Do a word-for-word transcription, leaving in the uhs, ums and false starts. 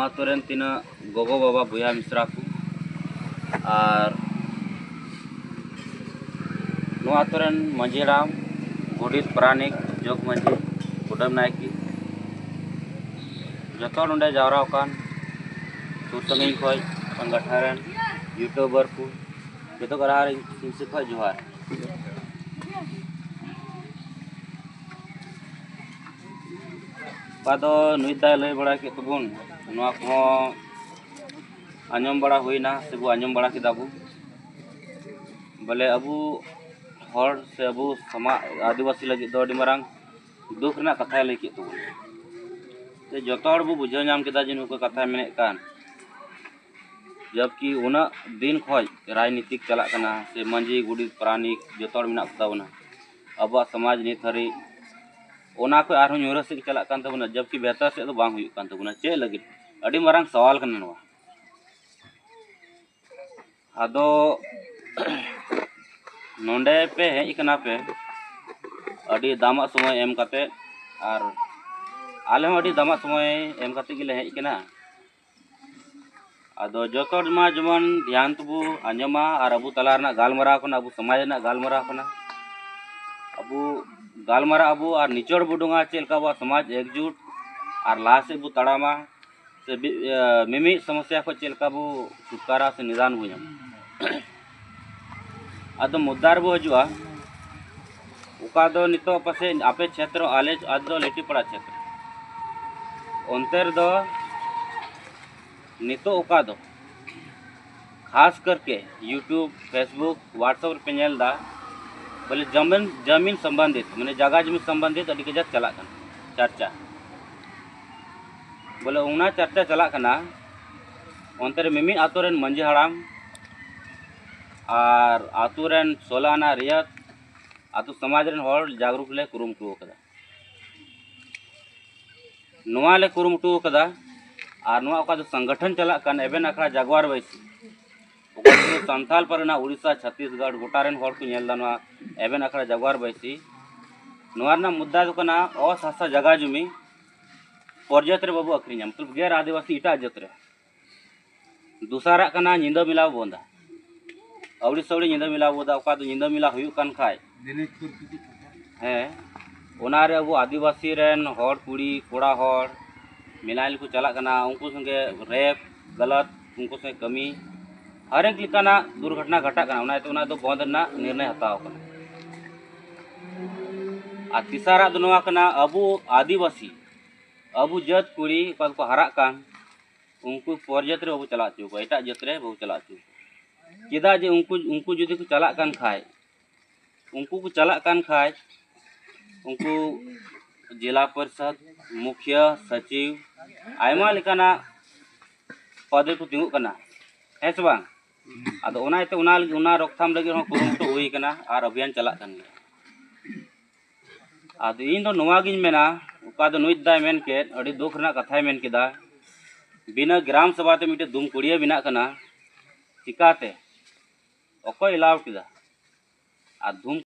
ᱟᱛᱳ ᱨᱮᱱ ᱛᱤᱱᱟᱹᱜ ᱜᱚᱜᱚ ᱵᱟᱵᱟ ᱵᱚᱭᱦᱟ ᱢᱤᱥᱨᱟ ᱠᱚ ᱟᱨ ᱱᱚᱣᱟ ᱟᱛᱳ ᱨᱮᱱ ᱢᱟᱹᱡᱷᱤ ᱦᱟᱲᱟᱢ, ᱜᱚᱰᱮᱛ, ᱯᱟᱨᱟᱱᱤᱠ, ᱡᱚᱜᱽ ᱢᱟᱹᱡᱷᱤ, ᱠᱩᱰᱟᱹᱢ ᱱᱟᱭᱠᱮ, ᱡᱚᱛᱚ ᱱᱚᱰᱮ ᱡᱟᱣᱨᱟ ᱟᱠᱟᱱ ᱥᱩᱨ ᱥᱟᱺᱜᱤᱧ ᱠᱷᱚᱱ ᱥᱚᱝᱜᱚᱴᱷᱚᱱ ᱨᱮᱱ ᱭᱩᱴᱩᱵᱟᱨ ᱠᱚ, ᱡᱚᱛᱚ ᱠᱚ ᱟᱨ ᱤᱧ ᱥᱮᱫ ᱠᱷᱚᱱ ᱡᱚᱦᱟᱨ᱾ ᱚᱠᱟ ᱫᱚ ᱱᱩᱭ ᱫᱟᱭ ᱞᱟᱹᱭ ᱵᱟᱲᱟ ᱠᱮᱫ ᱛᱟᱵᱚᱱ, ᱱᱚᱣᱟ ᱠᱚᱦᱚᱸ ᱟᱸᱡᱚᱢ ᱵᱟᱲᱟ ᱦᱩᱭᱱᱟ ᱥᱮᱵᱚ ᱟᱸᱡᱚᱢ ᱵᱟᱲᱟ ᱠᱮᱫᱟ ᱵᱚ᱾ ᱵᱚᱞᱮ ᱟᱵᱚ ᱦᱚᱲ ᱥᱮ ᱟᱵᱚ ᱥᱚᱢᱟᱡᱽ ᱟᱹᱫᱤᱵᱟᱹᱥᱤ ᱞᱟᱹᱜᱤᱫ ᱫᱚ ᱟᱹᱰᱤ ᱢᱟᱨᱟᱝ ᱫᱩᱠ ᱨᱮᱱᱟᱜ ᱠᱟᱛᱷᱟᱭ ᱞᱟᱹᱭ ᱠᱮᱫ ᱛᱟᱵᱚᱱᱟ᱾ ᱛᱮ ᱡᱚᱛᱚ ᱦᱚᱲ ᱵᱚ ᱵᱩᱡᱷᱟᱹᱣ ᱧᱟᱢ ᱠᱮᱫᱟ ᱡᱮ ᱱᱩᱠᱩ ᱠᱟᱛᱷᱟᱭ ᱢᱮᱱᱮᱫ ᱠᱟᱱ, ᱡᱚᱵᱠᱤ ᱩᱱᱟᱹᱜ ᱫᱤᱱ ᱠᱷᱚᱡ ᱨᱟᱡᱽᱱᱤᱛᱤᱠ ᱪᱟᱞᱟᱜ ᱠᱟᱱᱟ, ᱥᱮ ᱢᱟᱹᱡᱷᱤ, ᱜᱚᱰᱮᱛ, ᱯᱟᱨᱟᱱᱤᱠ ᱡᱚᱛᱚ ᱦᱚᱲ ᱢᱮᱱᱟᱜ ᱠᱚ ᱛᱟᱵᱚᱱᱟ᱾ ᱟᱵᱚᱣᱟᱜ ᱥᱚᱢᱟᱡᱽ ᱱᱤᱛ ᱦᱟᱹᱨᱤᱡ ᱚᱱᱟ ᱠᱷᱚᱡ ᱟᱨᱦᱚᱸ ᱧᱩᱨᱦᱟᱹ ᱥᱮᱫ ᱜᱮ ᱪᱟᱞᱟᱜ ᱠᱟᱱ ᱛᱟᱵᱚᱱᱟ, ᱡᱚᱵᱠᱤ ᱵᱮᱦᱛᱟᱨ ᱥᱮᱫ ᱫᱚ ᱵᱟᱝ ᱦᱩᱭᱩᱜ ᱠᱟᱱ ᱛᱟᱵᱚᱱᱟ᱾ ᱪᱮᱫ ᱞᱟᱹᱜᱤᱫ? ᱟᱹᱰᱤ ᱢᱟᱨᱟᱝ ᱥᱟᱣᱟᱞ ᱠᱟᱱᱟ ᱱᱚᱣᱟ᱾ ᱟᱫᱚ ᱱᱚᱰᱮ ᱯᱮ ᱦᱮᱡ ᱠᱟᱱᱟ ᱯᱮ, ᱟᱹᱰᱤ ᱫᱟᱢᱟᱜ ᱥᱚᱢᱚᱭ ᱮᱢ ᱠᱟᱛᱮ, ᱟᱨ ᱟᱞᱮ ᱦᱚᱸ ᱟᱹᱰᱤ ᱫᱟᱢᱟᱜ ᱥᱚᱢᱚᱭ ᱮᱢ ᱠᱟᱛᱮ ᱜᱮᱞᱮ ᱦᱮᱡ ᱠᱟᱱᱟ᱾ ᱟᱫᱚ ᱡᱚᱛᱚ ᱦᱚᱲ ᱢᱟ ᱡᱮᱢᱚᱱ ᱫᱷᱮᱭᱟᱱ ᱛᱮᱵᱚ ᱟᱸᱡᱚᱢᱟ ᱟᱨ ᱟᱵᱚ ᱛᱟᱞᱟ ᱨᱮᱱᱟᱜ ᱜᱟᱞᱢᱟᱨᱟᱣ ᱠᱟᱱᱟ, ᱟᱵᱚ ᱥᱚᱢᱟᱡᱽ ᱨᱮᱱᱟᱜ ᱜᱟᱞᱢᱟᱨᱟᱣ ᱠᱟᱱᱟ᱾ ᱟᱵᱚ ᱜᱟᱞᱢᱟᱨᱟᱜ ᱟᱵᱚ ᱟᱨ ᱱᱤᱪᱚᱲ ᱵᱚ ᱩᱰᱩᱝᱟ ᱪᱮᱫ ᱞᱮᱠᱟ ᱟᱵᱚᱣᱟᱜ ᱥᱚᱢᱟᱡᱽ ᱮᱠᱡᱩᱴ ᱟᱨ ᱞᱟᱦᱟ ᱥᱮᱫ ᱵᱚ ᱛᱟᱲᱟᱢᱟ, ᱥᱮ ᱵᱤ-, ᱤᱭᱟᱹ, ᱢᱤᱢᱤᱫ ᱥᱚᱢᱚᱥᱥᱟ ᱠᱷᱚᱱ ᱪᱮᱫ ᱞᱮᱠᱟ ᱵᱚ ᱪᱷᱩᱴᱠᱟᱨᱟ ᱥᱮ ᱱᱤᱫᱟᱱ ᱵᱚ ᱧᱟᱢᱟ᱾ ᱟᱫᱚ ᱢᱩᱫᱽᱫᱟ ᱨᱮᱵᱚ ᱦᱤᱡᱩᱜᱼᱟ, ᱚᱠᱟ ᱫᱚ ᱱᱤᱛᱚᱜ ᱯᱟᱥᱮᱡ ᱟᱯᱮ ᱪᱷᱮᱛᱨᱚ, ᱟᱞᱮ ᱟᱫᱚ ᱞᱤᱴᱤᱯᱟᱲᱟ ᱪᱷᱮᱛᱨᱚ, ᱚᱱᱛᱮ ᱨᱮᱫᱚ ᱱᱤᱛᱚᱜ ᱚᱠᱟ ᱫᱚ ᱠᱷᱟᱥ ᱠᱟᱨᱠᱮ YouTube, Facebook, WhatsApp ᱨᱮᱯᱮ ᱧᱮᱞ ᱮᱫᱟ, ᱵᱚᱞᱮ ᱡᱟᱢᱤᱱ, ᱡᱟᱢᱤᱱ ᱥᱚᱢᱵᱚᱱᱫᱷᱤᱛ, ᱢᱟᱱᱮ ᱡᱟᱭᱜᱟ ᱡᱚᱢᱤ ᱥᱚᱢᱵᱚᱱᱫᱷᱤᱛ ᱟᱹᱰᱤ ᱠᱟᱡᱟᱠ ᱪᱟᱞᱟᱜ ᱠᱟᱱᱟ ᱪᱟᱨᱪᱟ᱾ ᱵᱚᱞᱮ ᱚᱱᱟ ᱪᱟᱨᱪᱟ ᱪᱟᱞᱟᱜ ᱠᱟᱱᱟ, ᱚᱱᱛᱮ ᱨᱮ ᱢᱤᱢᱤᱫ ᱟᱛᱳ ᱨᱮᱱ ᱢᱟᱹᱡᱷᱤ ᱦᱟᱲᱟᱢ ᱟᱨ ᱟᱛᱳ ᱨᱮᱱ ᱥᱳᱞᱳ ᱟᱱᱟ ᱨᱮᱭᱟᱛ ᱟᱛᱳ ᱥᱚᱢᱟᱡᱽ ᱨᱮᱱ ᱦᱚᱲ ᱡᱟᱜᱽᱨᱩᱠ ᱞᱮ ᱠᱩᱨᱩᱢᱩᱴᱩ ᱟᱠᱟᱫᱟ᱾ ᱱᱚᱣᱟ ᱞᱮ ᱠᱩᱨᱩᱢᱩᱴᱩ ᱟᱠᱟᱫᱟ᱾ ᱟᱨ ᱱᱚᱣᱟ ᱚᱠᱟ ᱫᱚ ᱥᱚᱝᱜᱚᱴᱷᱚᱱ ᱪᱟᱞᱟᱜ ᱠᱟᱱ ᱮᱵᱷᱮᱱ ᱟᱠᱷᱲᱟ ᱡᱟᱜᱽᱣᱟᱨ ᱵᱟᱹᱭᱥᱤ, ᱚᱠᱟ ᱫᱚ ᱥᱟᱱᱛᱟᱞ ᱯᱟᱨᱜᱟᱱᱟ, ᱩᱲᱤᱥᱥᱟ, ᱪᱷᱚᱛᱤᱥᱜᱚᱲ, ᱜᱚᱴᱟ ᱨᱮᱱ ᱦᱚᱲ ᱠᱚ ᱧᱮᱞ ᱮᱫᱟ ᱱᱚᱣᱟ ᱮᱵᱷᱮᱱ ᱟᱠᱷᱲᱟ ᱡᱟᱜᱽᱣᱟᱨ ᱵᱟᱹᱭᱥᱤ᱾ ᱱᱚᱣᱟ ᱨᱮᱱᱟᱜ ᱢᱩᱫᱽᱫᱟ ᱫᱚ ᱠᱟᱱᱟ ᱚᱛ ᱦᱟᱥᱟ ᱡᱟᱭᱜᱟ ᱡᱩᱢᱤ ᱯᱚᱨᱡᱟᱹᱛ ᱨᱮ ᱵᱟᱵᱚ ᱟᱹᱠᱷᱨᱤᱧᱟ, ᱢᱚᱛᱞᱚᱵ ᱜᱮᱨ ᱟᱹᱫᱤᱵᱟᱹᱥᱤ ᱮᱴᱟᱜ ᱡᱟᱹᱛ ᱨᱮ᱾ ᱫᱚᱥᱟᱨᱟᱜ ᱠᱟᱱᱟ ᱧᱤᱫᱟᱹ ᱢᱮᱞᱟ ᱵᱚ ᱵᱚᱱᱫᱟ, ᱟᱹᱣᱲᱤ ᱥᱟᱹᱣᱲᱤ ᱧᱤᱫᱟᱹ ᱢᱮᱞᱟ ᱵᱚ ᱵᱚᱱᱫᱟ᱾ ᱚᱠᱟ ᱫᱚ ᱧᱤᱫᱟᱹ ᱢᱮᱞᱟ ᱦᱩᱭᱩᱜ ᱠᱟᱱ ᱠᱷᱟᱡ, ᱦᱮᱸ, ᱚᱱᱟ ᱨᱮ ᱟᱵᱚ ᱟᱹᱫᱤᱵᱟᱹᱥᱤ ᱨᱮᱱ ᱦᱚᱲ, ᱠᱩᱲᱤ ᱠᱚᱲᱟ ᱦᱚᱲ ᱢᱮᱞᱟ ᱧᱮᱞ ᱠᱚ ᱪᱟᱞᱟᱜ ᱠᱟᱱᱟ, ᱩᱱᱠᱩ ᱥᱚᱸᱜᱮ ᱨᱮᱯ ᱜᱟᱞᱟᱛ, ᱩᱱᱠᱩ ᱥᱚᱸᱜᱮ ᱠᱟᱹᱢᱤ, ᱦᱟᱨᱮᱠ ᱞᱮᱠᱟᱱᱟᱜ ᱫᱩᱨᱜᱷᱚᱴᱚᱱᱟ ᱜᱷᱟᱴᱟᱜ ᱠᱟᱱᱟ᱾ ᱚᱱᱟ ᱤᱭᱟᱹᱛᱮ ᱚᱱᱟ ᱫᱚ ᱵᱚᱱᱫ ᱨᱮᱱᱟᱜ ᱱᱤᱨᱱᱚᱭ ᱦᱟᱛᱟᱣ ᱠᱟᱱᱟ᱾ ᱟᱨ ᱛᱮᱥᱟᱨᱟᱜ ᱫᱚ ᱱᱚᱣᱟ ᱠᱟᱱᱟ, ᱟᱵᱚ ᱟᱹᱫᱤᱵᱟᱹᱥᱤ, ᱟᱵᱚ ᱡᱟᱹᱛ ᱠᱩᱲᱤ ᱚᱠᱟ ᱫᱚᱠᱚ ᱦᱟᱨᱟᱜ ᱠᱟᱱ, ᱩᱱᱠᱩ ᱯᱚᱨ ᱡᱟᱹᱛ ᱨᱮ ᱵᱟᱵᱚ ᱪᱟᱞᱟᱣ ᱦᱚᱪᱚ ᱠᱚᱣᱟ, ᱮᱴᱟᱜ ᱡᱟᱹᱛ ᱨᱮ ᱵᱟᱵᱚ ᱪᱟᱞᱟᱣ ᱦᱚᱪᱚ ᱠᱚᱣᱟ᱾ ᱪᱮᱫᱟᱜ ᱡᱮ ᱩᱱᱠᱩ, ᱩᱱᱠᱩ ᱡᱩᱫᱤ ᱠᱚ ᱪᱟᱞᱟᱜ ᱠᱟᱱ ᱠᱷᱟᱡ, ᱩᱱᱠᱩ ᱠᱚ ᱪᱟᱞᱟᱜ ᱠᱟᱱ ᱠᱷᱟᱡ, ᱩᱱᱠᱩ ᱡᱮᱞᱟ ᱯᱚᱨᱤᱥᱚᱫᱽ, ᱢᱩᱠᱷᱤᱭᱟᱹ, ᱥᱚᱪᱤᱵᱽ, ᱟᱭᱢᱟ ᱞᱮᱠᱟᱱᱟᱜ ᱯᱚᱫ ᱨᱮᱠᱚ ᱛᱤᱸᱜᱩᱜ ᱠᱟᱱᱟ, ᱦᱮᱸ ᱥᱮ ᱵᱟᱝ? ᱟᱫᱚ ᱚᱱᱟ ᱤᱭᱟᱹᱛᱮ ᱚᱱᱟ ᱞᱟᱹᱜᱤᱫ, ᱚᱱᱟ ᱨᱚᱠᱛᱷᱟᱢ ᱞᱟᱹᱜᱤᱫ ᱦᱚᱸ ᱠᱩᱨᱩᱢᱩᱴᱩ ᱦᱩᱭ ᱠᱟᱱᱟ ᱟᱨ ᱚᱵᱷᱤᱭᱟᱱ ᱪᱟᱞᱟᱜ ᱠᱟᱱ ᱜᱮᱭᱟ᱾ ᱟᱫᱚ ᱤᱧ ᱫᱚ ᱱᱚᱣᱟ ᱜᱤᱧ ᱢᱮᱱᱟ, ᱚᱠᱟ ᱫᱚ ᱱᱩᱭ ᱫᱟᱭ ᱢᱮᱱ ᱠᱮᱫ, ᱟᱹᱰᱤ ᱫᱩᱠ ᱨᱮᱱᱟᱜ ᱠᱟᱛᱷᱟᱭ ᱢᱮᱱ ᱠᱮᱫᱟ, ᱵᱤᱱᱟᱹ ᱜᱨᱟᱢ ᱥᱚᱵᱷᱟ ᱛᱮ ᱢᱤᱫᱴᱮᱡ ᱫᱩᱢᱠᱩᱲᱤᱭᱟᱹ ᱵᱮᱱᱟᱜ ᱠᱟᱱᱟ, ᱪᱤᱠᱟᱛᱮ? ᱚᱠᱚᱭ ᱮᱞᱟᱣ ᱠᱮᱫᱟ? ᱟᱨ ᱫᱷᱩᱢ